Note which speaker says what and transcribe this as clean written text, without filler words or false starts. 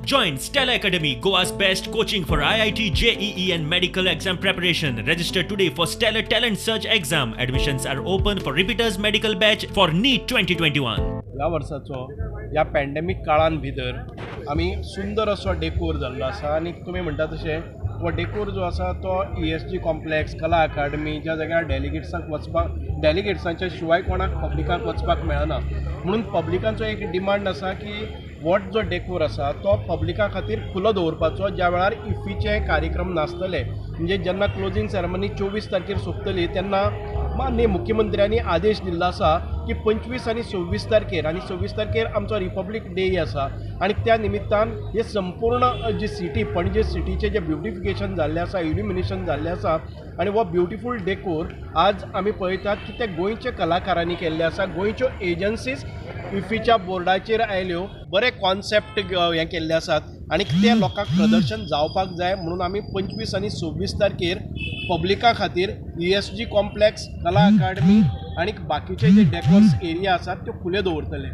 Speaker 1: Join Stella Academy, Goa's best coaching for IIT, JEE and medical exam preparation. Register today for Stellar Talent Search exam. Admissions are open for repeaters medical batch for NEET 2021.
Speaker 2: ह्या वर्साचो ह्या pandemic काळान भितर आमी सुंदर असो decor जाल्लो आसा आनी तुमी म्हणटा तशें हो डेकोर जो आसा तो ESG complex, कला अकादमी ज्या जाग्यार डेलिगेट्सांक वचपाक, डेलिगेट्सांच्या शिवाय कोणाक पब्लिकाक वचपाक मेळना म्हणून पब्लिकांचो एक डिमांड आसा की what जो डेकोर आसा तो पब्लिका खातीर खुलो दवरपाचो ज्या वेळार इफ्फीचे कार्यक्रम नासतले, म्हणजे जेन्ना क्लोजींग सेरेमनी 24 तारखेर सोंपतली तेन्ना माननीय मुख्यमंत्र्यांनी आदेश दिल्लो आसा की 25 आनी 26 तारखेर, आनी 26 तारखेर आमचो रिपब्लीक डे आसा आनी त्या निमित्तान हे संपूर्ण जी सिटी पणजे सिटीचें जें ब्युटिफिकेशन जाल्लें आसा, इल्युमिनेशन जाल्लें आसा आनी हो ब्युटिफूल डेकोर आज आमी पळयतात की ते गोंयच्या कलाकारांनी केल्ले आसा. गोंयच्यो एजन्सीज इफ्फीच्या बोर्डाचेर आयल्यो, बरे कॉन्सेप्ट हें केल्ले आसात आनी ते लोकांक प्रदर्शन जावपाक जाय म्हणून आमी 25 आनी 26 तारखेर पब्लिका खातीर ESG complex, कला अकादमी आनी बाकीचे जे डेकोर्स एरिया आसात त्यो खुले दवरतले.